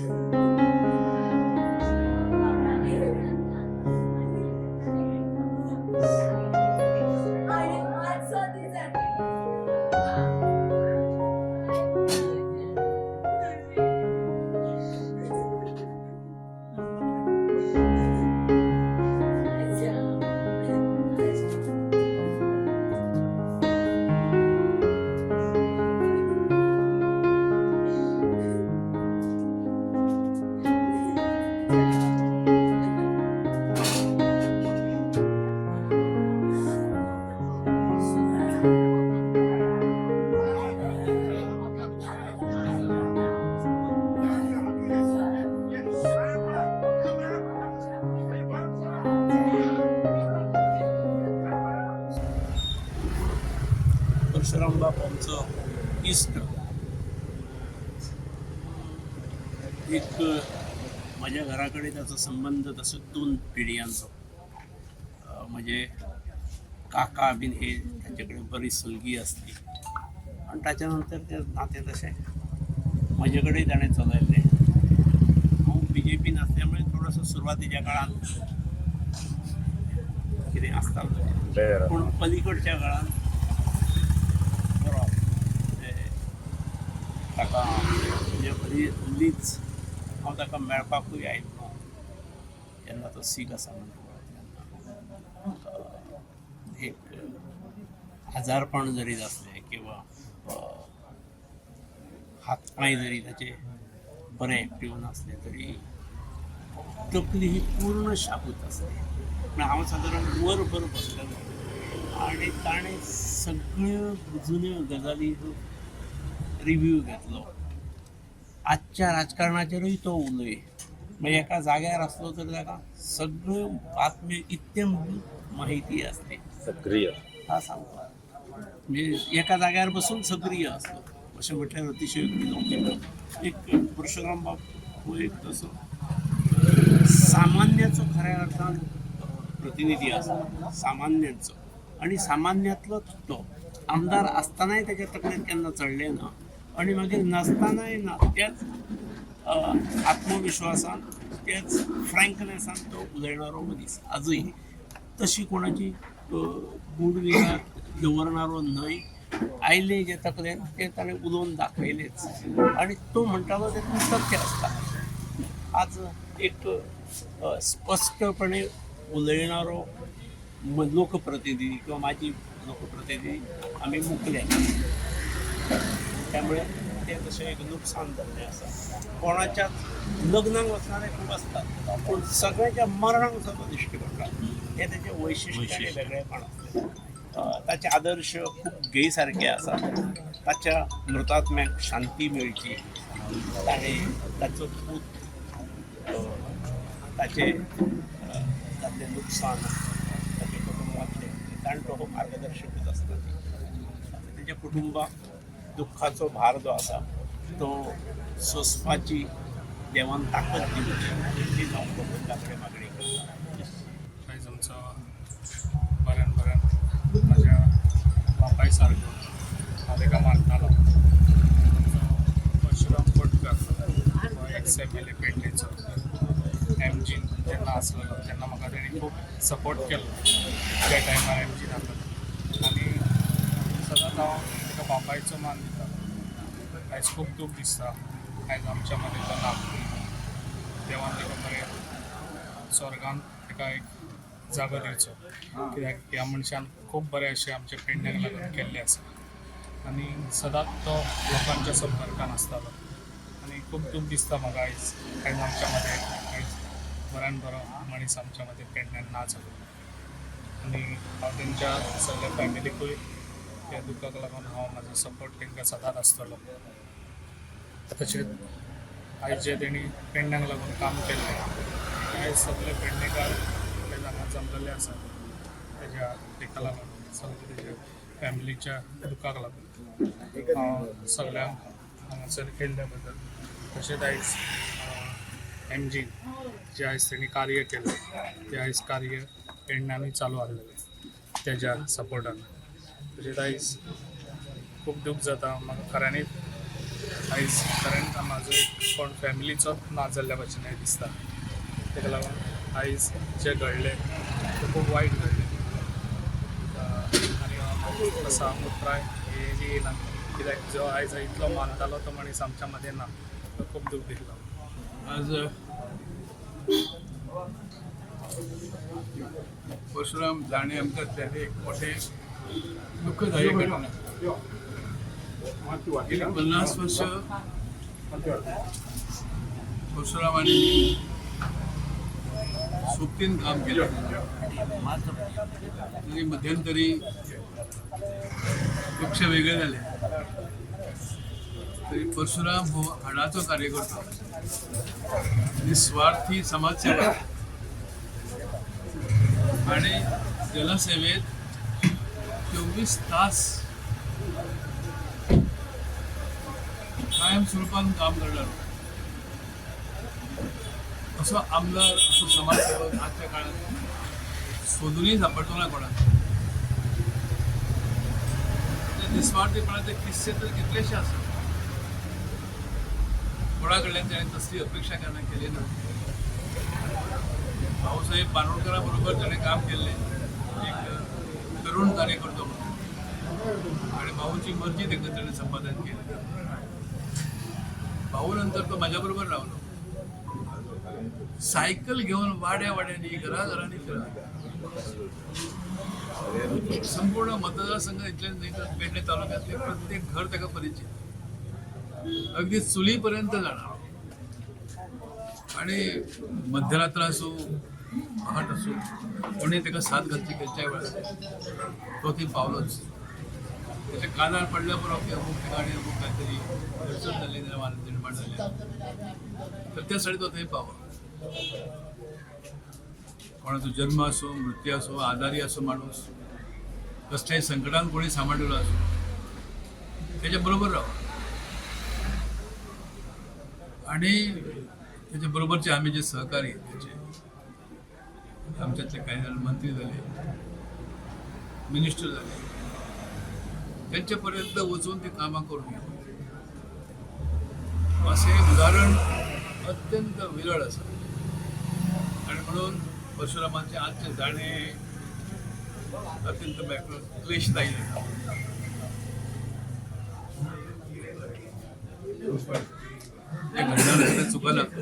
आणि आज परशुराम बाप आमचो इश्ट एक म्हज्या घरा कडेन ताचो संबंद तसो दोन पिढयांचो. म्हणजे काका बीन हे ताचे कडेन बरी सलगी आसली आनी ताच्या नंतर तें नातें तशें म्हजे कडेन ताणें चलयल्लें. हांव बीजेपीन आसल्या मुळे थोडोसो सुरवातीच्या काळांत कितें आसतालें, पूण पलीकडच्या काळांत बरो म्हणजे ताका म्हणजे हल्लीच हांव ताका मेळपाकूय आयिल्लो जेन्ना तो सीक आसा म्हणून तेन्ना. एक आजारपण जरी आसलें किंवा हात पांय जरी ताचे बरे एक्टीव नासले तरी तकली ही पूर्ण शाबूत आसली. पूण हांव सादारण वरभर बसलेलो आनी ताणें सगळ्यो जुन्यो गजाली रिव्यू घेतलो. आजच्या राजकारणाचेरूय तो उलय, म्हणजे एका जाग्यार आसलो तर ताका सगळ्यो बातम्यो इतक्यो माहिती आसली. सक्रीय हा सांगता, म्हणजे एका जाग्यार बसून सक्रीय आसलो अशें म्हटल्यार अतिशयोक्ती जावची ना. एक परशुराम बाब हो एक तसो सामान्याचो खऱ्या अर्थान प्रतिनिधी आसा, सामान्यांचो. आनी सामान्यांतलोच तो आमदार आसतनाय ताच्या तकलेंत केन्ना चडलें ना आनी मागीर नासतनाय ना, त्याच आत्मविश्वासान त्याच फ्रँकनेसान तो उलयणारो मनीस. आजूय तशी कोणाची गूढ विचार दवरणारो न्हय. आयलें जे तकलेन तें ताणें उलोवन दाखयलेंच आनी तो म्हणटालो तेतून तथ्य आसता. आज एक स्पश्टपणे उलयणारो लोकप्रतिनिधी किंवा माझी लोकप्रतिनिधी आमी मुकले, त्यामुळे ते तशें एक नुकसान जाल्लें आसा. कोणाच्याच लग्नाक वचणारे खूब आसतात, पूण सगळ्यांच्या मरणाक वचपाक दिश्टी पडटा. हें तेचें वैशिश्ट आनी वेगळेपण आसलें. ताचे आदर्श खूब घेय सारके आसा. ताच्या मृतात्म्याक शांती मेळची, ताणें ताचो पूत ताचें जाल्लें नुकसान ताच्या कुटुंबातलें ताणें तो मार्गदर्शकूच आसता. तेच्या कुटुंबाक दुख्खाचो भार जो आसा तो सोंसपाची देवान ताकद दिवची ही हांव भगवंता कडेन मागणी करता. आयज आमचो बऱ्यान बऱ्यान म्हाज्या बापाय सारको हांव ताका मानतालो, आमचो परशुराम कोटकर हो एक्स एम एल ए पेडणेचो. एमजीन जेन्ना आसलेलो तेन्ना म्हाका तेणी खूब सपोर्ट केल्लो त्या टायमार एमजीन आसलेलो आनी सदांच हांव ताका बापायचो मान दितालो. आयज खूब दूख दिसता, आयज आमच्या मदीं तो ना. देवान ताका बरें स्वर्गान ताका एक जागो दिवचो, कित्याक ह्या मनशान खूब बरें अशें आमच्या पेडण्याक लागून केल्लें आसा आनी सदांच तो लोकांच्या संपर्कान आसतालो आनी खूब दूख दिसता म्हाका आयज आयज आमच्या मदें आयज बऱ्यान बरो मनीस आमच्या मदें पेडण्यान ना जालो आनी हांव तेंच्या सगल्या फॅमिलीकूय ह्या दुखाक लागून हांव म्हाजो सपोर्ट तांकां सदांच आसतलो. तशेंच आयज जें तेणी पेडण्याक लागून काम केल्लें, आयज सगळे पेडणेकार ते हांगा जमलेले आसा तेज्या हेका लागून, सगळे तेज्या फॅमिलीच्या दुखाक लागून. हांव सगळ्यांक हांगासर केल्ल्या बद्दल, तशेंच आयज एमजीन जें आयज तेणी कार्य केलें तें आयज कार्य पेडण्यांनूय चालू आहलेलें तेज्या सपोर्टान. तशेंच आयज खूब दूख जाता म्हाका खऱ्यांनीच. आयज कारण म्हाजो एक कोण फॅमिलीचोच ना जाल्ल्या भशेन दिसता. ताका लागून आयज जें घडलें तें खूब वायट घडलें. आनी म्हाका सांगूंक उतरां हें येना, कित्याक जो आयज इतलो मानतालो तो मनीस आमच्या मदें ना, तो खूब दूख दितलो. आज परशुराम जाणे आमकां त्याने एक मोठे दुःखदायक घटना. गेली 50 वर्ष परशुरामांनी सोबतीन काम केलं, तरी मध्यंतरी पक्ष वेगळे झाले, तरी परशुराम हो हाडाचो कार्यकर्तो, निस्वार्थी समाजसेवक आणि जनसेवेत 24 तास कायमस्वरूपान काम करणार असो आमदार, असो समाजसेवक आजच्या काळात सोदूनही सापडतो ना कोणाक. ते निस्वार्थीपणाचे किस्से तर कितलेशे आसात. कोणा कडल्यान ताणें तसली अपेक्षा केन्ना केली ना. भाऊसाहेब बांदोडकरा बरोबर ताणें काम केल्लें, एक तरुण कार्यकर्तो म्हणून, आणि भाऊची मर्जी ताका ताणें संपादन केली. भाऊ नंतर तो माझ्या बरोबर रावलो. सायकल घेऊन वाड्या वाड्यांनी, घराघरांनी फिरला. संपूर्ण मतदारसंघ इतलेच न्हय तर पेडणे तालुक्यातले प्रत्येक घर ताका परिचित, अगदी चुलीपर्यंत जाणार. आणि मध्यरात्र असो, पहाट असो, कोणी ताका साथ घालची खंयच्याय वेळार तो थंय पावलोच. त्याच्या कानार पडल्या बरोबर की अमुक ठिकाणी अमुक काहीतरी अडचण झाली, निर्माण निर्माण झाली, तर त्यासाठी तो थंय पावलो. कोणाचो जन्म असो, मृत्यू असो, आजारी असो माणूस, कसल्याही संकटान कोणी सांबाळलेलो असो, त्याच्या बरोबर राहा. आणि त्याच्या बरोबरचे आम्ही जे सहकारी आहेत त्याचे, आमच्यातले काही जण मंत्री झाले, मिनिस्टर झाले, त्यांच्यापर्यंत वचून ते कामां करून घेतले. असे उदाहरण अत्यंत विरळ आसा. आणि म्हणून परशुरामाचे आजचे जाणे अत्यंत क्लेशदायी आहे. जे घडणार आहे ते चुका लागतो.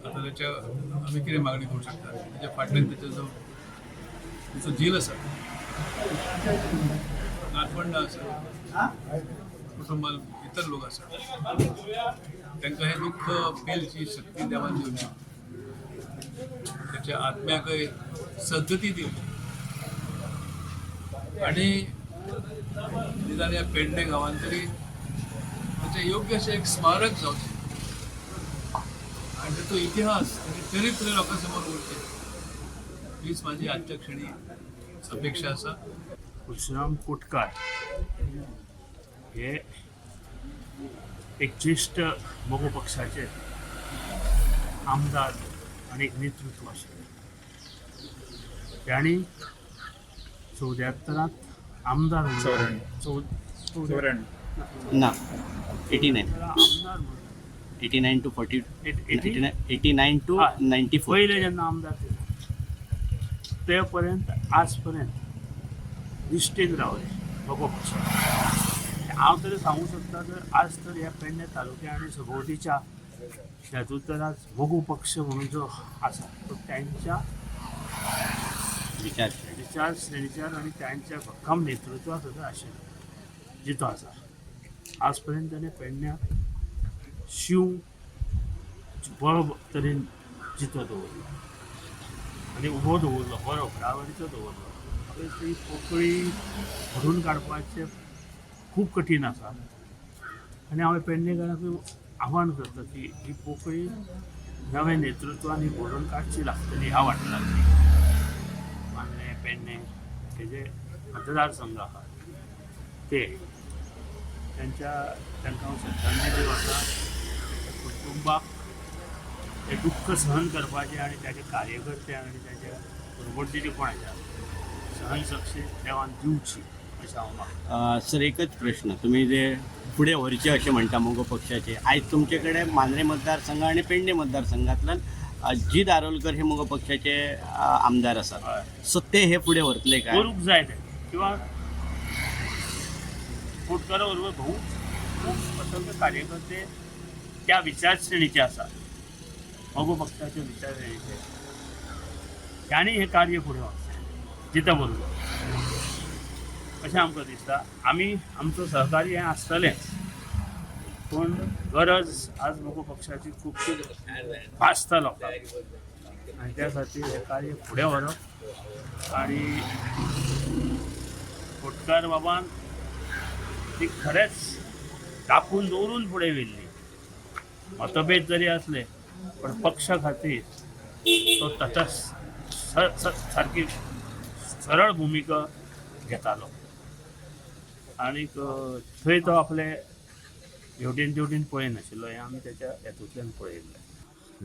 आता त्याच्या आम्ही कितें मागणी करू शकता? त्याच्या फाटल्यान त्याचो जो ताचो झील आसा, नातवंडां आसा, कुटुंबान इतर लोक आसा, तांकां हें दुःख पेलची शक्ती देवान दिवची, त्याच्या आत्म्याकय सद्गती दिवची. आणि निदान ह्या पेडणे गांवान तरी त्याचे योग्य अशें एक स्मारक जावचें आणि त्याचो इतिहास, त्याचे चरित्र लोकां समोर उरचें, हीच माझी आजच्या क्षणी अपेक्षा आसा. परशुराम कोटकार हे एक ज्येश्ठ मगो पक्षाचे आमदार आनी एक नेतृत्व आशिल्लें. तांणी 74त आमदार म्हणून ना, 89. आमदार म्हणून 89 to 40. 80? 89 to हा. 94. पयले जेन्ना आमदार जाले ते पर्यंत आज पर्यंत निश्ठेन रावले मगो पक्षाक. हांव तरी सांगूंक सोदता, तर आज तर ह्या पेडणे तालुक्या आनी सभोवतीच्या हातूंत तर आज मगो पक्ष म्हणून जो आसा तो त्यांच्या विचार विचारसरणीच्यार आनी त्यांच्या भक्कम नेतृत्वात सुद्दां आशिल्लो जितो आसा. आज पर्यंत ताणें पेडण्याक शींव बरो तरेन जितो दवरलो आनी उबो दवरलो, बरो बराबरीचो दवरलो. म्हाका दिसता ही पोकळी भरून काडपाचें खूब कठीण आसा. आनी हांव पेडणेकारांकूय आव्हान करता की ही पोकळी नव्या नेतृत्वान ही भरून काडची लागतली ह्या वाठारांतली. मांद्रें, पेडणे हे जे मतदारसंघ आहात ते त्यांच्या तांकां हांव श्रद्धांजली दिवता. कुटुंबाक ते दुःख सहन करपाचें आनी ताचे कार्यकर्ते आनी ताचे बरोबरचे जे कोण आसा सहनशक्ती देवान दिवची. अशें हांव मागतां. सर, एकच प्रश्न. तुमी जे फुडें व्हरचे अशें म्हणटा मगो पक्षाचे, आयज तुमचे कडेन मांद्रें मतदारसंघ आनी पेडणे मतदारसंघांतल्यान जीत आरोलकर हे मगो पक्षाचे आमदार आसात. हय. सो ते हे फुडें व्हरतले काय? करूंक जाय तें किंवा कोटकारा बरोबर भोव खूब असंख्य कार्यकर्ते त्या विचारश्रेणीचे आसात, मगो पक्षाच्या विचारश्रेणीचे, तांणी हें कार्य फुडें व्हरचें जिता बरोबर अशें आमकां दिसता. आमी आमचो सहकार्य हें आसतलेंच, पूण गरज आज मगो पक्षाची खूब भासता लोकांक आनी त्या खातीर हें कार्य फुडें व्हरप आनी कोटकार बाबान ती खरेंच राखून दवरून फुडें व्हेल्ली. मतभेद जरी आसले पण पक्षा खातीर तो तटस्थ सारकी सरळ भुमिका घेतालो आनीक थंय तो आपले हेवटेन तेवटेन पळयनाशिल्लो, हें आमी तेच्या हेतूंतल्यान पळयल्लें.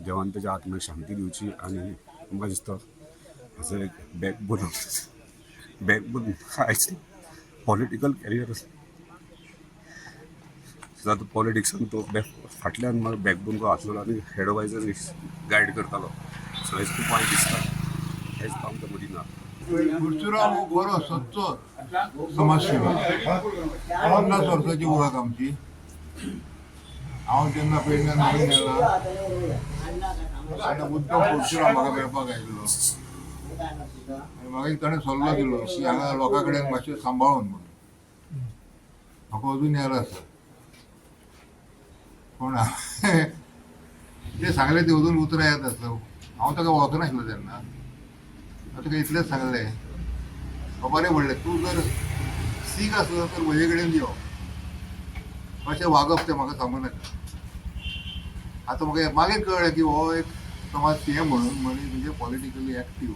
देवान तेच्या आत्म्याक शांती दिवची आनी म्हाका दिसता हाचो एक बॅकबोन, बॅकबोन आयज पॉलिटिकल कॅरियर आतां पॉलिटिक्सान तो बॅक फाटल्यान म्हाका बॅकबोन को आसलेलो आनी हेड वायजर गायड करतालो. सो हेच खूब वायट दिसता, हेच आमकां मदीं ना. परशुराम हो बरो सच्चो समाजसेवक. 50 वर्साची वळख आमची. हांव जेन्ना पेडण्यां नवीन गेला तेन्ना मुद्दम परशुराम म्हाका मेळपाक आयिल्लो आनी मागीर ताणें सल्लो दिलो की हांगा लोकां कडेन मातशें सांबाळून म्हणून. म्हाका अजून याद आसा, पूण ते सांगलें ते अजून उतरां याद आसा. हांव ताका वळखनाशिल्लो तेन्ना. हांव ताका इतलेंच सांगलें, बरें म्हणलें, तूं जर सीख आसलो तर म्हजे कडेन यो, कशें वागप तें म्हाका सांगू नाका. आतां म्हाका मागीर कळ्ळें की हो एक समाज सी एम म्हणून मनीस म्हणजे पॉलिटिकली एक्टीव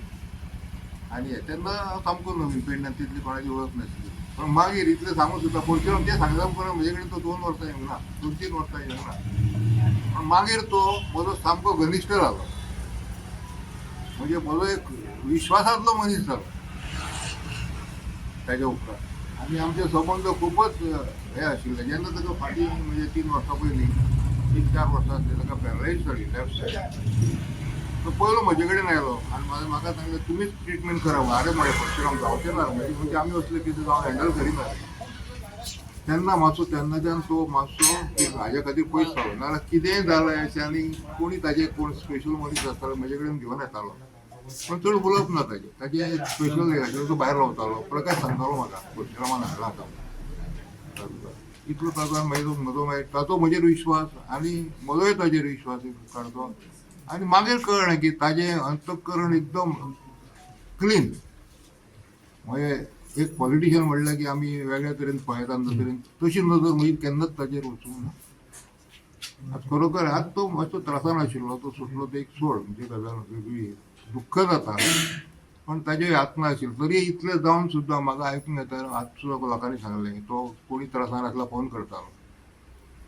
आनी हें. तेन्ना हांव सामको नवीन पेडण्यान, तितली कोणाची वळख नासली. पण मागीर इतलें सांगून सुद्दां परशुराम तें सांगता पूण म्हजे कडेन तो 2 वर्सां येवंक ना, 2-3 वर्सां येवंक ना. पण मागीर तो म्हजो सामको घनिश्ट जालो, म्हणजे म्हजो एक विश्वासांतलो मनीस जालो ताच्या उपरांत. आनी आमचे संबंद खूबच हे आशिल्ले. जेन्ना ताका फाटीं म्हणजे 3 वर्सां पयलीं, 3-4 वर्सां आसली, ताका पॅरलायज जाली लेफ्ट सायड, तो पयलो म्हजे कडेन आयलो आनी म्हाका सांगलें तुमीच ट्रिटमेंट करा. अरे म्हळें परशुराम जावचें ना, म्हणजे आमी असलें कितें जावं हँडल करिना. तेन्ना मातसो तेन्नाच्यान तो मातसो हाज्या खातीर पयस जालो, नाजाल्यार कितेंय जालें अशें आनी कोणी ताजे कोण स्पेशल मनीस आसतालो म्हजे कडेन घेवन येतालो, पण चड उलोवप ना ताजें. ताजें स्पेशल हे आशिल्लो, तो भायर रावतालो, प्रकाश सांगतालो म्हाका परशुरामान हाडला आतां. इतलो ताजो मागीर म्हजो मागीर ताचो म्हजेर विश्वास आनी म्हजोय ताजेर विश्वास काडचो. आनी मागीर कळ्ळें की ताजें अंतःकरण एकदम क्लीन. म्हणजे एक पॉलिटिशियन म्हणल्यार की आमी वेगळ्या तरेन पळयता तरेन, तशी नदर म्हजी केन्नाच ताजेर वचूंक ना. आतां खरोखर आतां तो मातसो त्रासान आशिल्लो, तो सुटलो तो एक सोड, म्हणजे गजाल वेगळी, दुख्ख जाता पण ताजे यातना आशिल्ली. तरी इतलें जावन सुद्दां म्हाका आयकूंक येता, आतां सुद्दां लोकांनी सांगलें तो कोणी त्रासान आसला फोन करतालो,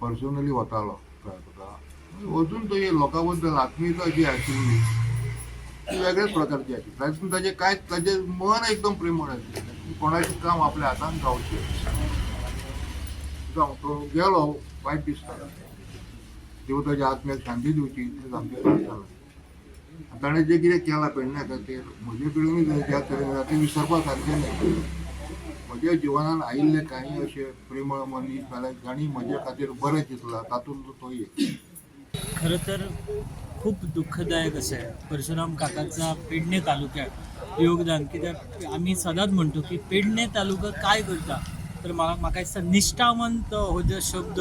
पर्सनली वतालो. कळ्ळें तुका, अजून तो लोकां बद्दल आत्मीयता जी आशिल्ली ती वेगळ्याच प्रकारची आशिल्ली. तातूंत ताजें कांय ताजें मन एकदम प्रेमळ आशिल्लें, कोणाचें काम आपल्या हातान जावचें. जावं तो गेलो, वायट दिसता. देव ताज्या आत्म्याक शांती दिवची इतलेंच आमचें प्रार्थना. ताणें जें कितें केलां पेडण्या खातीर म्हजे कडेनूय ज्या तरेन तें विसरपा सारकें न्ही. म्हज्या जिवनान आयिल्ले कांय अशे प्रेमळ मनीस जाल्यार जांणी म्हजे खातीर बरें चिंतलां तातूंत तो एक. खरं तर खूप दुःखदायक असं आहे परशुराम काकाचा पेडणे तालुक्यात योगदान. कित्याक आमी सदांच म्हणतो की पेडणे तालुका काय करता, तर म्हाका म्हाका दिसता निश्ठावंत हो जो शब्द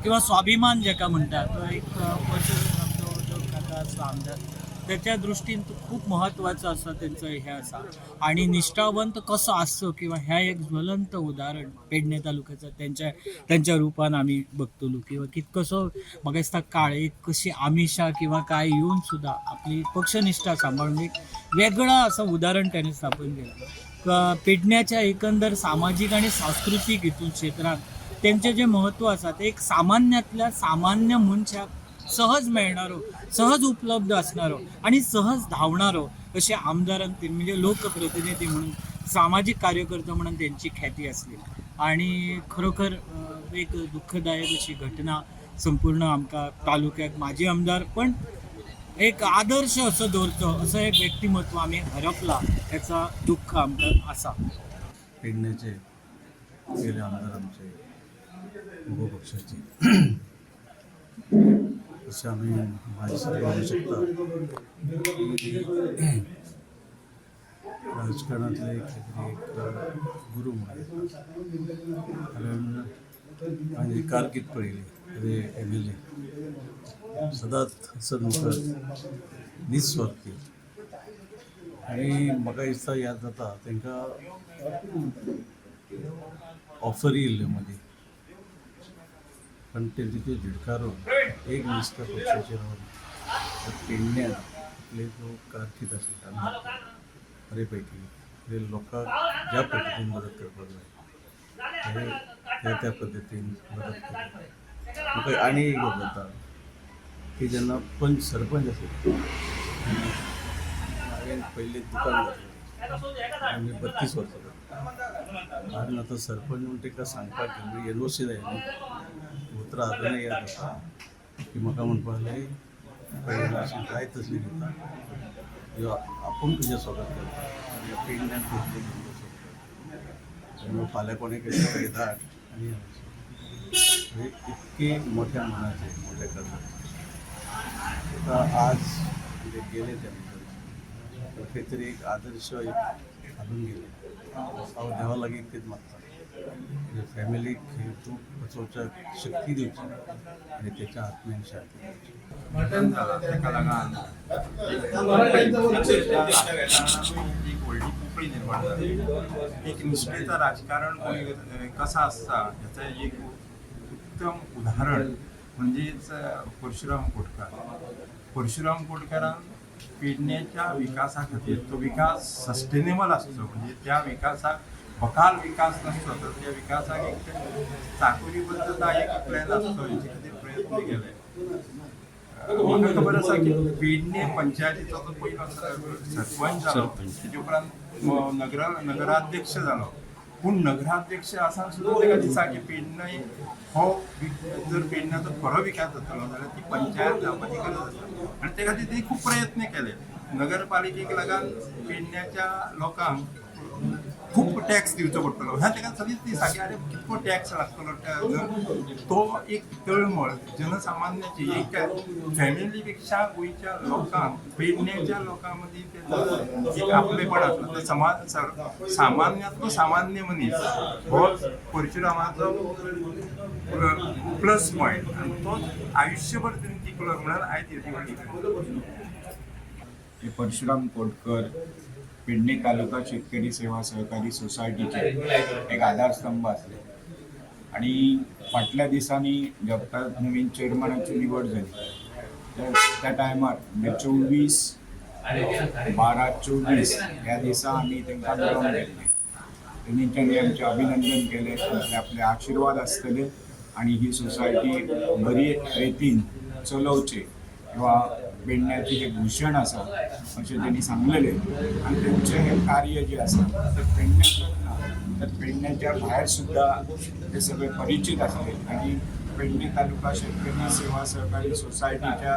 किंवा स्वाभिमान ज्याका म्हणटा तो एक परशुराम जो काका आसलो आमदार त्याच्या दृष्टीन तो खूप महत्त्वाचं असं त्यांचं हे आसा. आणि निष्ठावंत कसो आसचो किंवा ह्या एक ज्वलंत उदाहरण पेडणे तालुक्याचं त्यांच्या त्यांच्या रूपान आमी बघतलो. किंवा कितकोसो म्हाका दिसता काळ एक कशी आमिषा किंवा काय येवन सुद्दां आपली पक्षनिष्ठा सांबाळून एक वेगळा असं उदाहरण त्याने स्थापन केलं. पेडण्याच्या एकंदर सामाजिक आणि सांस्कृतीक हितून क्षेत्रात त्यांचे जे महत्त्व आसा ते एक सामान्यातल्या सामान्य मनशाक सहज मेळणारो, सहज उपलब्ध असणारो आणि सहज धावणारो असे आमदारांतील म्हणजे लोकप्रतिनिधी म्हणून सामाजिक कार्यकर्ता म्हणून त्यांची ख्याती आसली आणि खरोखर एक दुःखदायक अशी घटना संपूर्ण आमकां तालुक्याक माजी आमदार पण एक आदर्श असो दवरचो असो एक व्यक्तिमत्व आमी हरपला हेचा दुःख आमकां आसा. पेडण्याचे गेले आमदार आमचे मगो पक्षाचे, तशें आमी म्हाजी सुद्दां म्हणू शकता की राजकारणातले एक काहीतरी एक गुरू म्हणून येता. कारण हांवें कारकीर्द पळयली एज एमएलए, सदांच हसत निस्वार्थी. आनी म्हाका दिसता याद जाता तांकां ऑफरी येयल्ल्यो मदीं, पण तेंचे ते झिडकारून एक निश्ठा पक्षाचेर रावन पेडण्यान आपले जो कारकीर्द आसली बरे पैकी, म्हणजे लोकांक ज्या पद्दतीन मदत करपाक जाय हे त्या त्या पद्दतीन मदत केली. म्हाका आनी एक याद जाता की जेन्ना पंच सरपंच आसले, हांवें पयलीं दुकान घातलें आमी 32 वर्सां जालीं. आनी आतां सरपंच म्हूण ताका सांगपाक गेलो, एनओसी जाय न्हू, उतरां आजुनूय याद आसा की म्हाका म्हणपाक लागले, पळय अशें जाय तसली दिता, यो आपूण तुजें स्वागत करता आनी पेडण्यान तुजें स्वागत करता, फाल्यां कोणें केलें धाड आनी म्हणजे इतके मोठ्या मनाचे, मोठ्या काळजाचे. आता आज म्हणजे गेले ते आमदार, खंय तरी एक आदर्श एक घालून गेले. हांव देवा लागीं तेच मागता, म्हणजे फॅमिलीक हे खूब वाचोवच्या शक्ती दिवची आनी त्याच्या आत्म्यान शांती दिवची. मटन जाला ताका लागून एक व्हडली पोकळी निर्माण जाली. एक निश्ठेचं राजकारण कोणी कसं आसता ह्याचं एक उत्तम उदाहरण म्हणजेच परशुराम कोटकार. परशुराम कोटकारान पेडण्याच्या विकासा खातीर तो विकास सस्टेनेबल आसचो, म्हणजे त्या विकासाक बकाल विकास नासचो तर त्या विकासाक एक चाकोरीबद्धता एक प्लॅन आसचो हेचे खातीर प्रयत्न केले. म्हाका खबर आसा की पेडणे पंचायतीचो तो पयलो सरपंच जालो, तेजे उपरांत नगराध्यक्ष जालो. पूण नगराध्यक्ष आसा सुद्दां ताका दिसा की पेडणे हो जर पेडण्याचो खरो विकास जातलो जाल्यार ती पंचायत जावपाची गरज आसा आनी ते खातीर तेणी खूब प्रयत्न केले. नगरपालिकेक लागून पेडण्याच्या लोकांक खूब टॅक्स दिवचो पडटलो ह्या ताका सदींच दिसा की आरे कितको टॅक्स लागतलो. जर तो एक तळमळ जनसामान्याची एक फॅमिली पेक्षा गोंयच्या लोकांक पेडण्याच्या लोकां मदीं तेजो एक आपलेपण आसलो. तर समाज सामान्यांतलो सामान्य मनीस हो परशुरामाचो प्लस पॉयंट आनी तो आयुश्यभर तेणी टिकलो म्हणून आयज हेजी व्हडली. हे परशुराम कोटकर पेडणे तालुका शेतकरी सेवा सहकारी सोसायटीचे एक आधारस्तंभ आसले आणि फाटल्या दिसांनी जेन्ना नवीन चेअरमॅनाची निवड जाली त्या टायमार म्हणजे 24/12/24 ह्या दिसा आमी तांकां मेळोंक गेल्ले. तेंच्यांनी आमचें अभिनंदन केलें, आपले आपले आशिर्वाद आसतले आणि ही सोसायटी बरी रितीन चलोवची किंवा पेडण्याची हे भूषण आसा अशें तेणी सांगलेलें. आनी तेंचें हें कार्य जें आसा तें पेडण्याक ना तर पेडण्याच्या भायर सुद्दां ते सगळे परिचित आसले आणि पेडणे तालुका शेतकरी सेवा सहकारी सोसायटीच्या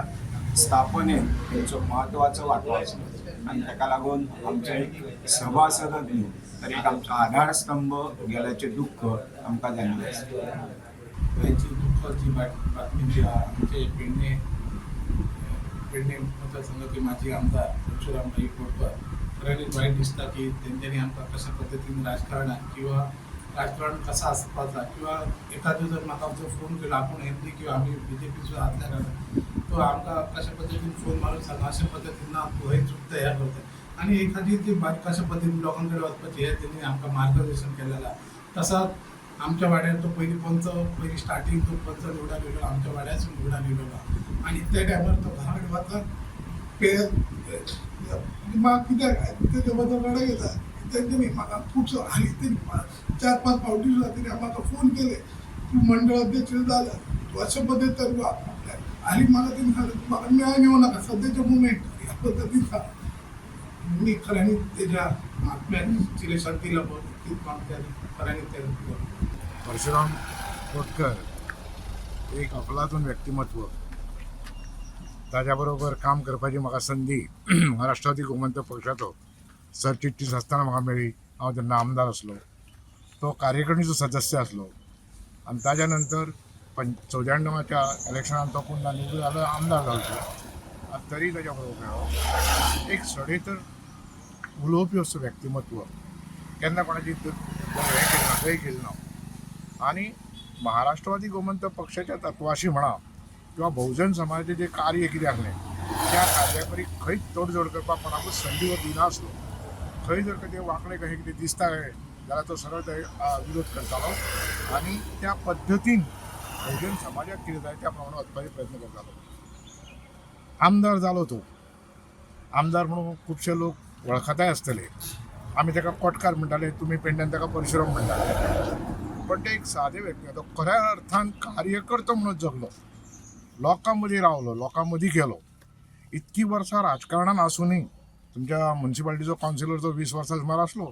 स्थापनेत तेंचो म्हत्वाचो वांटो आसलो आनी ताका लागून आमचें एक सभासदच न्हू तर एक आमचो आधारस्तंभ गेल्याचें दुख्ख आमकां जाल्लें आसा. त्यांची दुःखाची बातमी जी आमचे पेडणे पेडणे मतदारसंघाचे माजी आमदार परशुराम भाई कोटकर, खऱ्यांनीच वाईट दिसता की तेंच्यांनी आमकां कशा पद्दतीन राजकारणात किंवा राजकारण कसा आसपाचा किंवा एखादो जर म्हाका जर फोन केलो आपूण एम पी किंवा आमी बीजेपीचो आसल्या कारणान तो आमकां कशा पद्दतीन फोन मारून सांगा अशा पद्दतीन ना तूं हें चुकता ह्या करता आनी एखादी ती कशा पद्दतीन लोकां कडेन वचपाची हें तेणी आमकां मार्गदर्शन केलेलें आसा. तसाच आमच्या वाड्यार तो पयलीं पंच, पयलीं स्टार्टींग तो पंच निवडून येयलो, आमच्या वाड्यासून निवडून येयलेलो आनी त्या टायमार तो घरा कडेन वता पे म्हाका कित्याक तेच्या बद्दल रडूंक येता. तेंच्यांनी म्हाका खुबसो आनी तेणी 4-5 फावटी सुद्दां तेणी म्हाका फोन केले, तूं मंडळ अध्यक्ष जाला तूं अशा पद्दतीन तर आनी म्हाका तेणी सांगलें, तूं म्हाका मेळोन येवं नाका सद्याच्या मुमेंट ह्या पद्दतीन सांग. मी खऱ्यांनी तेज्या आत्म्याक चिरशांती लाभो तीच मागता आनी खऱ्यांनी ते परशुराम कोटकर एक अफलातून व्यक्तिमत्व. ताज्या बरोबर काम करपाची म्हाका संदी महाराष्ट्रवादी गोमंतक पक्षाचो सरचिटणीस आसतना म्हाका मेळ्ळी. हांव तेन्ना आमदार आसलो, तो कार्यकारिणीचो सदस्य आसलो आनी ताज्या नंतर 94च्या इलेक्शनान तो पुन्हा निवडून जालो, आमदार जालो तो. आनी तरी ताज्या बरोबर मेळ्ळो. एक सडेतर उलोवपी असो व्यक्तिमत्व, केन्ना कोणाची हें केलें ना, गय केली ना. आनी महाराष्ट्रवादी गोमंतक पक्षाच्या तत्वाशी म्हणा किंवा बहुजन समाजाचें जें कार्य कितें आसलें त्या कार्याकरी खंयच तडजोड करपाक कोणाकूच संदी हो दिनासलो. खंय जर कितें वांकडें कशें कितें दिसता जाल्यार तो सरळ थंय विरोध करतालो आनी त्या पद्दतीन बहुजन समाजाक कितें जाय त्या प्रमाणे वचपाचे प्रयत्न करतालो. आमदार जालो तो, आमदार म्हणून खुबशे लोक वळखताय आसतले. आमी ताका कोटकार म्हणटाले, तुमी पेडण्यान ताका परशुराम म्हणटाले. पण ते एक सादे व्यक्ती, तो खऱ्या अर्थान कार्यकर्तो म्हणून जगलो, लोकां मदीं रावलो, लोकां मदीं गेलो. इतकी वर्सां राजकारणान आसुनूय तुमच्या मुन्सिपाल्टीचो कावन्सिलर तो 20 वर्सां सुमार आसलो,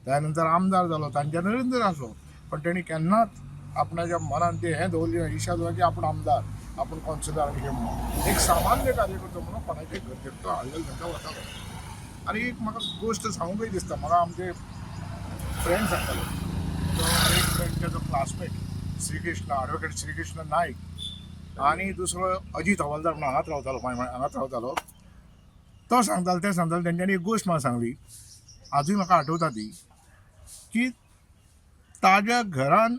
त्या नंतर आमदार जालो, तांच्या नरेंद्र आसलो. पण तेणी केन्नाच आपणाच्या मनान ते हें दवरलें ना, इशा दवरली की आपूण आमदार, आपूण कावन्सिलर आनी कितें म्हणून. एक सामान्य कार्यकर्तो म्हणून कोणाचे गरजेक तो हाडलेलो तांकां वतालो. आनी एक म्हाका गोश्ट सांगूंकय दिसता, म्हाका आमचे फ्रेंड सांगताले, तो एक फ्रेंड ताजो क्लासमेट श्रीकृष्ण, एडवोकेट श्रीकृष्ण नायक आनी दुसरो अजीत हवालदार म्हणून हांगाच रावतालो, हांगाच रावतालो. तो सांगतालो, ते सांगताले, तेंच्यांनी एक गोश्ट म्हाका सांगली, आजूय म्हाका आठवता ती, की ताज्या घरान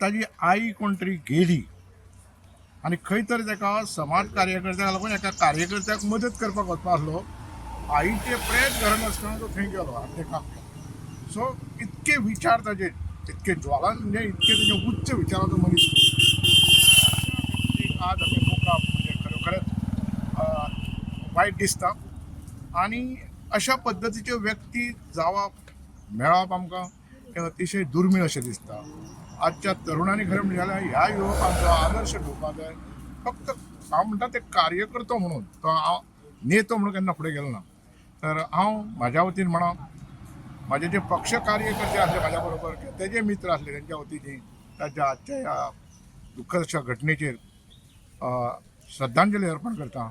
ताजी आई कोण तरी गेली आनी खंय तरी ताका समाज कार्यकर्त्याक लागून एका कार्यकर्त्याक मदत करपाक वचपा आसलो. आईचे प्रेत घरान आसतना तो थंय गेलो आनी तें काम केलें. सो इतके विचार ताजे, इतके ज्वालान, म्हणजे इतके ताजे उच्च विचाराचो मनीस. आज आमी मुखार म्हणजे खरोखरच वायट दिसता आनी अशा पद्दतीच्यो व्यक्ती जावप मेळप आमकां हें अतिशय दुर्मीळ अशें दिसता. आजच्या तरुणांनी खरें म्हणलें जाल्यार ह्या युवकांचो आदर्श घेवपाक जाय. फक्त हांव म्हणटा ते कार्यकर्तो म्हणून तो हांव नेतो म्हणून केन्ना फुडें गेलो ना. तर हांव म्हाज्या वतीन म्हणा, म्हाजे जे पक्ष कार्यकर्ते आसले म्हाज्या बरोबर, तेजे मित्र आसले, तेंच्या वतीन ताच्या आजच्या ह्या दुख्खदशा घटनेचेर श्रद्धांजली अर्पण करता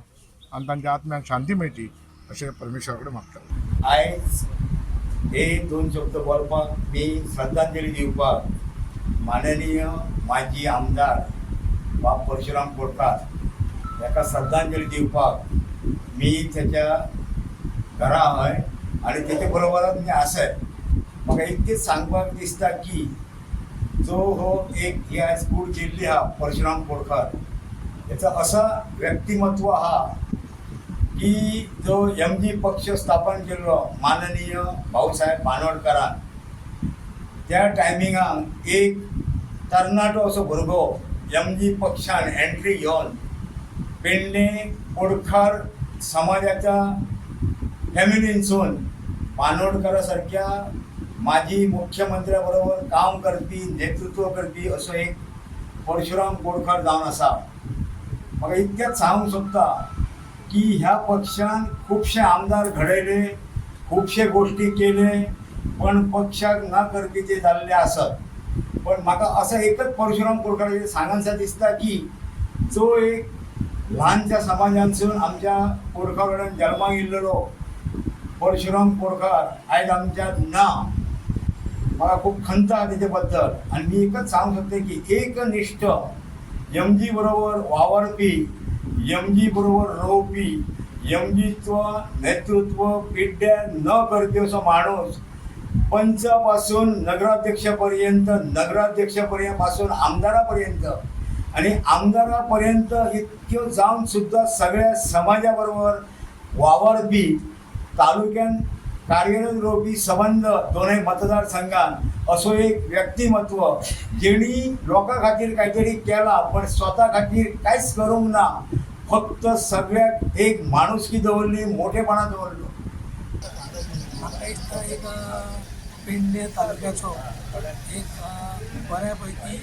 आनी तांच्या आत्म्याक शांती मेळची अशें परमेश्वरा कडेन मागता. आयज हे दोन शब्द बोलपाक मी श्रद्धांजली दिवपाक माननीय माजी आमदार बाब परशुराम बोरकार हाका श्रद्धांजली दिवपाक मी त्याच्या घरा हय आनी तेच्या बरोबरच मी आसय. म्हाका इतकेंच सांगपाक दिसता की जो हो एक ही आयज कूड गेल्ली आहा परशुराम बोरकार, हेचो असो व्यक्तिमत्व आहा की जो एम जी पक्ष स्थापन केल्लो माननीय भाऊसाहेब बांदोडकरान, त्या टायमिंगाक एक तरणाटो असो भुरगो एम जी पक्षान एंट्री घेवन पेडणे बोरकार समाजाच्या फॅमिलीनसून बांदोडकरा सारक्या माजी मुख्यमंत्र्या बरोबर काम करपी, नेतृत्व करपी असो एक परशुराम बोरकार जावन आसा. म्हाका इतकेंच सांगूंक सोदता की ह्या पक्षान खुबशे आमदार घडयले, खुबशे गोश्टी केले, पण पक्षाक ना करपी ते जाल्ले आसत. पण म्हाका असं एकच परशुराम बोरकाराचेर सांगनशें दिसता की जो एक ल्हानशा समाजांतसून आमच्या बोरकार कडेन जल्माक येयल्लो परशुराम बोरकार आयज आमच्यात ना. म्हाका खूब खंत आहा तेजे बद्दल. आनी मी एकच सांगूंक सोदता की एकनिश्ठ एम जी बरोबर वावरपी, एम जी बरोबर रोवपी, एम जीचो नेतृत्व पिड्ड्यार न करपी असो माणूस पंचा पासून नगराध्यक्ष पर्यंत, नगराध्यक्ष पासून आमदारा पर्यंत आणि आमदारा पर्यंत इतक्यो जावन सुद्दां सगळ्या समाजा बरोबर वावरपी, तालुक्यान कार्यरत रोवपी संबंद दोनूय मतदारसंघान असो एक व्यक्तिमत्व जेणी लोकां खातीर काहीतरी केलां पण स्वता खातीर कांयच करूंक ना, फक्त सगळ्याक एक माणुसकी दवरली, मोठेपणा दवरलो. म्हाका दिसता एक पेडणे तालुक्याचो एक बऱ्या पैकी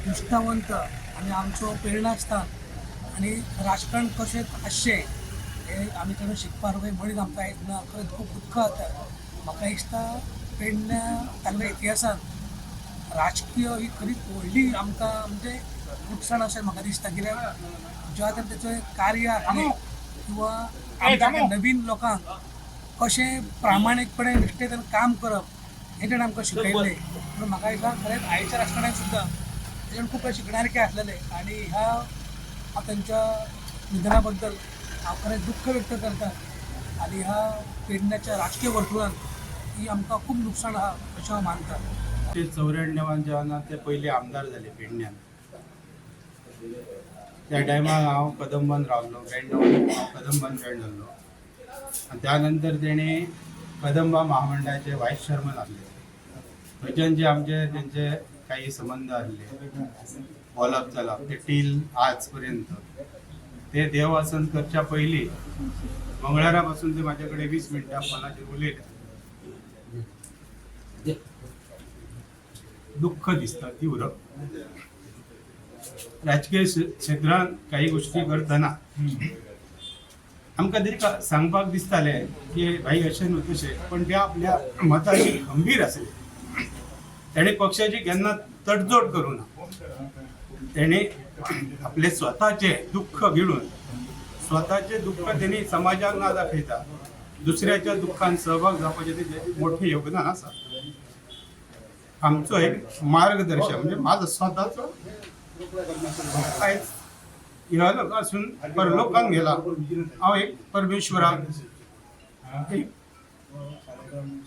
निश्ठावंत आनी आमचो प्रेरणास्थान आनी राजकारण कशें आसचें हे आमी ताणें शिकपा सारको मनीस आमकां आयज ना. खरेंच खूब दुख्ख जाता. म्हाका दिसता पेडण्या तालुक्या इतिहासांत राजकीय ही खरीच व्हडली आमकां म्हणजे लुकसाण अशें म्हाका दिसता. कित्याक ज्या तेचें कार्य आसलें किंवा आमच्या नवीन लोकांक कशें प्रामाणीकपणे निश्ठेन काम करप हें ताणें आमकां शिकयल्लें. म्हणून म्हाका दिसता खरेंच आयच्या राजकारणांत सुद्दां तेच्यान खूब कांय शिकण्यासारकें आसलेलें. आनी ह्या तांच्या निधना बद्दल हांव खरेंच दुख्ख व्यक्त करता. आनी ह्या पेडण्याच्या राजकीय वर्तुळान ही आमकां खूब नुकसाण आहा अशें हांव मानता. ते 94 जेन्ना ते पयले आमदार जाले पेडण्यान, त्या टायमार हांव कदंबान रावलो, बँड हांव कदंबान जॉयन जाल्लो. आनी त्या नंतर तेणी कदंबा महामंडळाचे वायस चेअरमन आसले. थंयच्यान जे आमचे तेंचे काही संबंद आसले, बोलप जालां ते टील आज पर्यंत. ते देवासन करच्या पयलीं मंगळारा पासून ते म्हाजे कडेन 20 मिनटां फोनाचेर उलयले. दुःख दिसता तीव्र. राजकीय क्षेत्रांत काही गोष्टी करतना आमकां तरी सांगपाक दिसतालें की भाई अशें न्हू तशें, पण ते आपल्या मताची खंबीर आसले. तेणें पक्षाची केन्ना तडजोड करूं ना. तेणें आपले स्वताचे दुःख गिळून स्वताचे दुःख तेणी समाजाक ना दाखयता दुसऱ्याच्या दुःखान सहभाग जावपाचें तेजें मोठें योगदान आसा. आमचो एक मार्गदर्शक म्हणजे म्हाजो स्वताचो आयज इहलोक आसून परलोकान गेला. हांव एक परमेश्वराक एक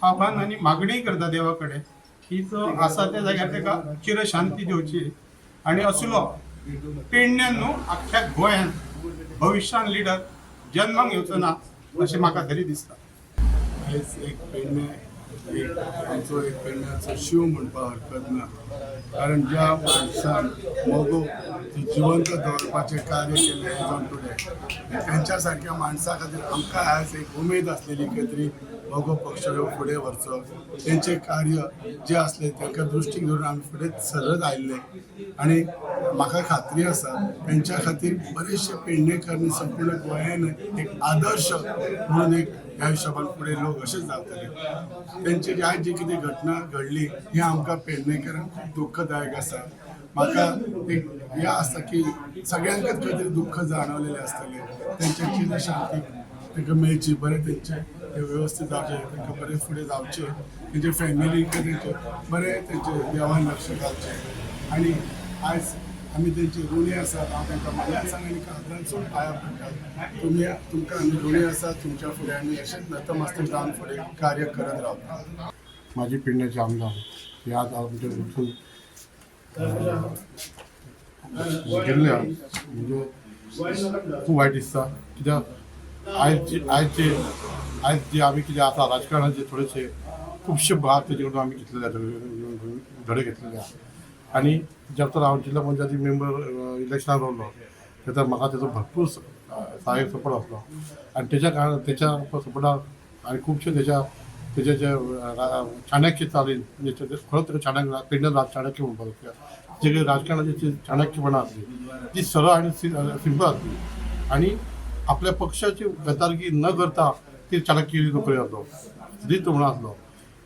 आव्हान आनी मागणी करता देवा कडेन की जो आसा त्या जाग्यार ताका चिरशांती दिवची आनी असलो पेडण्यान न्हू आख्ख्या गोंयान भविश्यान लिडर जन्माक येवचो ना अशें म्हाका तरी दिसता. आयज एक पेडणे एक आमचो एक पेडण्याचो शीव म्हणपाक हरकत ना, कारण ज्या माणसान मगो जिवंत दवरपाचें कार्य केलें एज ऑन टुडे, त्यांच्या सारक्या माणसा खातीर आमकां आयज एक उमेद आसलेली की तरी मगो पक्ष फुडें व्हरचो. तेंचें कार्य जें आसलें तांकां दृश्टीक धरून आमी फुडें सरत आयिल्ले आनी म्हाका खात्री आसा तेंच्या खातीर बरेचशे पेडणेकर न्ही संपूर्ण गोंयान एक आदर्श म्हणून एक ह्या हिशोबान फुडें लोक अशेंच जातले. तेंची आयज जी कितें घटना घडली ही आमकां पेडणेकरांक खूब दुःखदायक आसा. म्हाका एक हें आसता की सगळ्यांकच खंय तरी दुःख जाणवलेलें आसतलें. तेंच्या चिर शांती तांकां मेळची, बरें तेंचें वेवस्थीत जावचें, तांकां बरें फुडें जावचें, तेंचे फॅमिलीक तेंचे बरें तेंचे देवान लक्ष घालचें. आनी आयज आमी तेंचे ऋणी आसात. हांव तांकां मनासान आनी काळजांतसून पांयां पडटा. तुमी तुमकां आमी ऋणी आसात. तुमच्या फुडें आमी अशेंच नतमस्तक जावन फुडें कार्य करत रावता. माजी पेडण्याचे आमदार हे आज आमच्या वचून गेल्ले म्हणजे खूब वायट दिसता. कित्याक आयज जे आमी कितें आसा राजकारणाचे थोडेशे खुबशे भाग तेजे कडून आमी घेतलेले आसा, धडे घेतलेले आसा. आनी जेन्ना हांव जिल्हा पंचायती मेंबर इलेक्शनाक रावलो तेन्ना म्हाका तेजो भरपूर सहाय्य सपोर्ट आसलो आनी तेज्या कारणान तेच्या सपोर्टाक आनी खुबशे तेज्या तेजे जे चाणक्य चालीन म्हणजे खरोच ताका चाणक्य पेडणे चाणक्य म्हणपाक जाता. जे राजकारणाची चाणक्यपणा आसली ती सरळ आनी सिंपल आसली आनी आपल्या पक्षाची गद्दारकी न करता ती चाणक्य तो करीत आसलो. सदींच तो म्हणत आसलो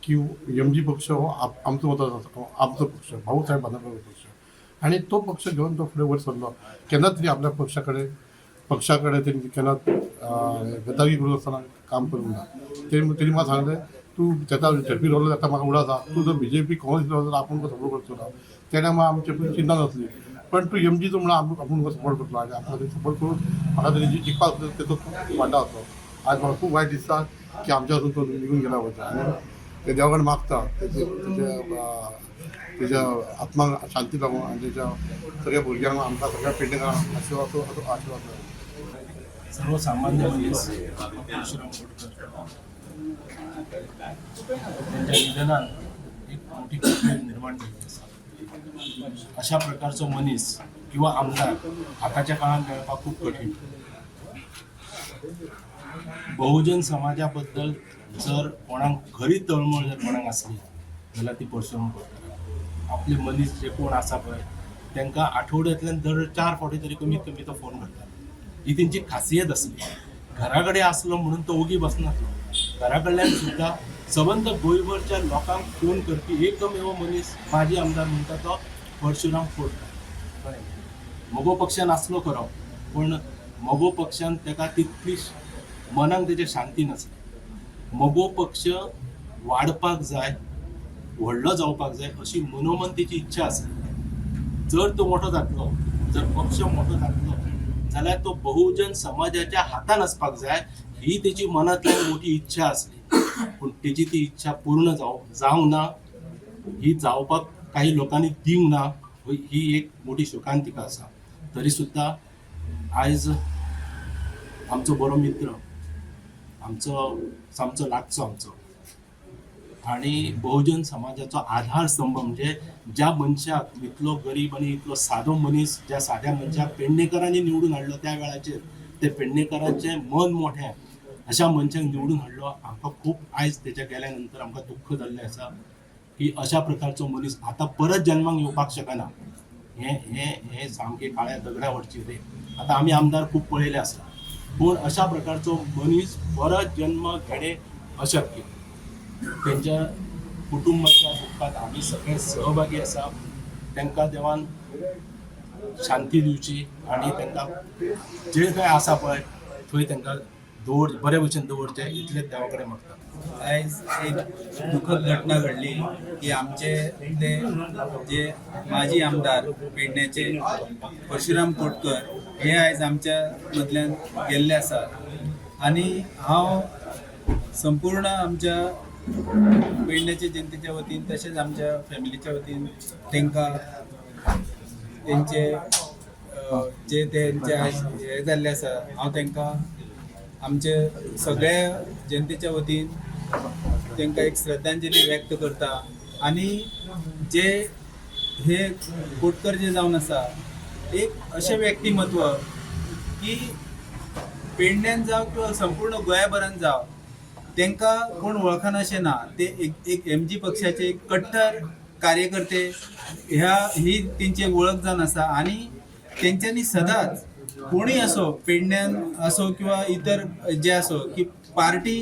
की एम जी पक्ष हो आमचो वता, आमचो पक्ष भाऊसाहेब बांदोडकर पक्ष, आनी तो पक्ष घेवन तो फुडें वयर सरलो. केन्नाच तरी आपल्या पक्षा कडेन तेणी केन्नाच गद्दारी करून आसतना काम करूंक ना. तेणी म्हाका सांगलें तूं तेका झेडपी रावलो ताका म्हाका उडास आसा, तूं जर बीजेपी काँग्रेस रावलो जाल्यार आपूण तुका सपोर्ट करचो ना. तेणें म्हाका आमचे चिंता नासली, पण तूं एमजीचो म्हणून आपूण तुका सपोर्ट करतलो आनी आपूण सपोर्ट करून म्हाका तेणी जिखपाक तेचो खूब वांटो आसलो. आज म्हाका खूब वायट दिसता की आमच्या पासून तो निघून गेला वता आनी ते देवा कडेन मागता तेजे तेज्या आत्माक शांती लागूं आनी तेच्या सगळ्या भुरग्यांक आमकां सगळ्या पेडणेकारांक आशिर्वाद आशिर्वाद मेळूं. सर्वसामान्य मनीस परशुराम बोरकर त्यांच्या निधनान एक मोठी पोकळी निर्माण जाल्ली आसा. अशा प्रकारचो मनीस किंवा आमदार आतांच्या काळांत मेळपाक खूब कठीण. बहुजन समाजा बद्दल जर कोणाक खरी तळमळ जर कोणाक आसली जाल्यार ती परशुराम बोरकर. आपले मनीस जे कोण आसा पळय तांकां आठवड्यांतल्यान दर 4 फावटी तरी कमीत कमी तो फोन करता. ही तेंची खासियत आसली. घरा कडेन आसलो म्हणून तो ओगी बसनासलो. घरा कडल्यान सुद्दां सबंद गोंयभरच्या लोकांक फोन करपी एकमेव मनीस माजी आमदार म्हणटा तो परशुराम कोटकार. मगो पक्षान आसलो खरो, पूण मगो पक्षान ताका तितली मनाक तेच्या शांती नासली. मगो पक्ष वाडपाक जाय, व्हडलो जावपाक जाय अशी मनोमन तेची इच्छा आसली. जर तो मोठो जातलो, जर पक्ष मोठो जातलो जाल्यार तो बहुजन समाजाच्या हातान आसपाक जाय ही तेची मनांतल्यान मोठी इच्छा आसली. पूण तेजी ती इच्छा पूर्ण जावंक ना, ही जावपाक काही लोकांनी दिवंक ना, ही एक मोठी शोकांतिका आसा. तरी सुद्दां आयज आमचो बरो मित्र, आमचो सामचो लागचो आमचो आनी बहुजन समाजाचो आधार स्तंभ, म्हणजे ज्या मनशाक इतलो गरीब आनी इतलो सादो मनीस, ज्या साद्या मनशाक पेडणेकरांनी निवडून हाडलो त्या वेळाचेर, ते पेडणेकरांचें मन मोठें अशा मनशाक निवडून हाडलो. आमकां खूब आयज तेच्या गेल्या नंतर आमकां दुख्ख जाल्लें आसा की अशा प्रकारचो मनीस आतां परत जन्माक येवपाक शकना. हें हें हें सामकें काळ्या दगडा वटचें रे. आतां आमी आमदार खूब पळयले आसा, पूण अशा प्रकारचो मनीस परत जन्म घेणें अशक्य. तेंच्या कुटुंबाच्या दुख्खात आमी सगळे सहभागी आसा. तांकां देवान शांती दिवची आनी तांकां जे खंय आसा पळय थंय तांकां दवर, बरे भशेन दवरचें इतलेंच देवा कडेन मागता. आयज एक दुखद घटना घडली की आमचे ते जे माजी आमदार पेडण्याचे परशुराम कोटकर हे आयज आमच्या मदल्यान गेल्ले आसा. आनी हांव संपूर्ण आमच्या पेडण्याच्या जनतेच्या वतीन तशेंच आमच्या फॅमिलीच्या वतीन तांकां तेंचे जे तेंचे आयज हे जाल्ले आसा, हांव तांकां आमचे सगळ्या जनतेच्या वतीन तांकां एक श्रद्धांजली व्यक्त करता. आनी जे हे कोटकर जे जावन आसा एक अशें व्यक्तिमत्व की पेडण्यान जावं किंवा संपूर्ण गोंयाभरान जावं तांकां कोण वळखना अशें ना. ते एक एक एम जी पक्षाचे एक कट्टर कार्यकर्ते ह्या ही तेंची एक वळख जावन आसा. आनी तेंच्यांनी सदांच कोणूय असो पेडण्यान असो किंवा इतर जे असो की पार्टी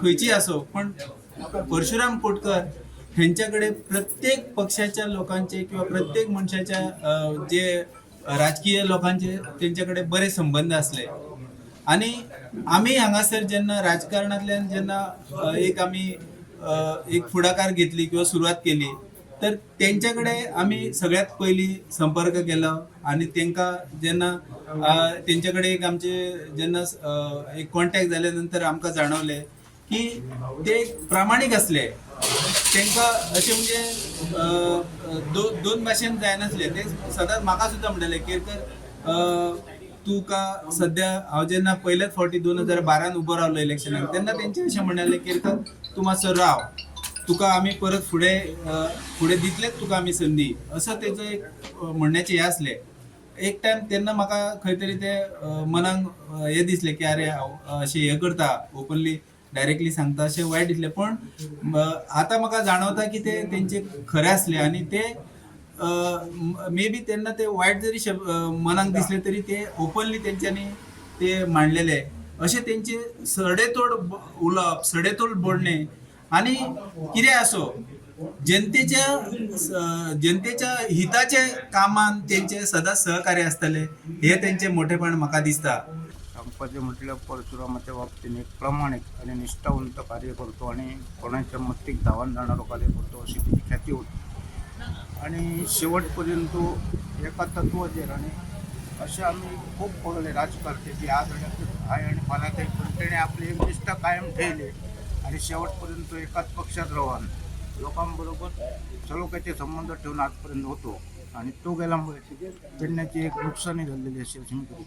खंयची असो, पण परशुराम कोटकर हेंच्या कडेन प्रत्येक पक्षाच्या लोकांचे किंवा प्रत्येक मनशाच्या जे राजकीय लोकांचे तेंच्या कडेन बरे संबंद आसले. आनी आमी हांगासर जेन्ना राजकारणांतल्यान जेन्ना एक आमी एक फुडाकार घेतली किंवा सुरवात केली तर तेंच्या कडेन आमी सगळ्यात पयलीं संपर्क केलो. आनी तेंकां जेन्ना तेंच्या कडेन एक आमचे जेन्ना एक कॉन्टेक्ट जाले नंतर आमकां जाणवलें की ते प्रामाणीक आसले. तेंकां अशें म्हणजे दोन भाशेन जायनासले. ते सदांच म्हाका सुद्दां म्हणटाले केरकर तुका सद्या हांव जेन्ना पयल्याच फावटी 2012 उबो रावलो इलेक्शनाक तेन्ना तेंचे अशें म्हणटाले केरकर तूं मातसो राव, तुका आमी परत फुडें फुडें दितलेच तुका आमी संदी, असो तेजो एक म्हणण्याचें हें आसलें. एक टायम तेन्ना म्हाका खंय तरी ते मनाक हें दिसलें की अरे हांव अशें हें करता ओपनली डायरेक्टली सांगता अशें वायट दिसलें. पण आतां म्हाका जाणवता की ते तेंचे खरें आसलें आनी ते मे बी तेन्ना ते वायट जरी मनाक दिसले तरी ते ओपनली तेंच्यांनी ते मांडलेले. अशें तेंचे सडेतोड उलोवप, सडेतोड बोलणें आनी कितें आसो जनतेच्या जनतेच्या हिताचे कामान तेंचे सदांच सहकार्य आसतले हे तेंचे मोठेपण म्हाका दिसता. सांगपाचें म्हटल्यार परशुरामाच्या बाबतीन एक प्रमाणीक आनी निश्ठावंत कार्य करतो आनी कोणाच्या मतीक धांवन जाणारो कार्य करतो अशी तेची ख्याती होती. आनी शेवट पर्यंत तो एका तत्वाचेर आनी अशें आमी खूब पळयले राजकारते की आज आहे आनी फाल्यां ते, पण तेणें आपली एक निश्ठा कायम ठेवली आनी शेवट पर्यंत तो एकाच पक्षात रावन लोकांबरोबर सलोख्याचे संबंध ठेवून आजपर्यंत होतो. आणि तो गेल्यामुळे पेडण्याची एक नुकसानी झालेली अशी अशी मी करू.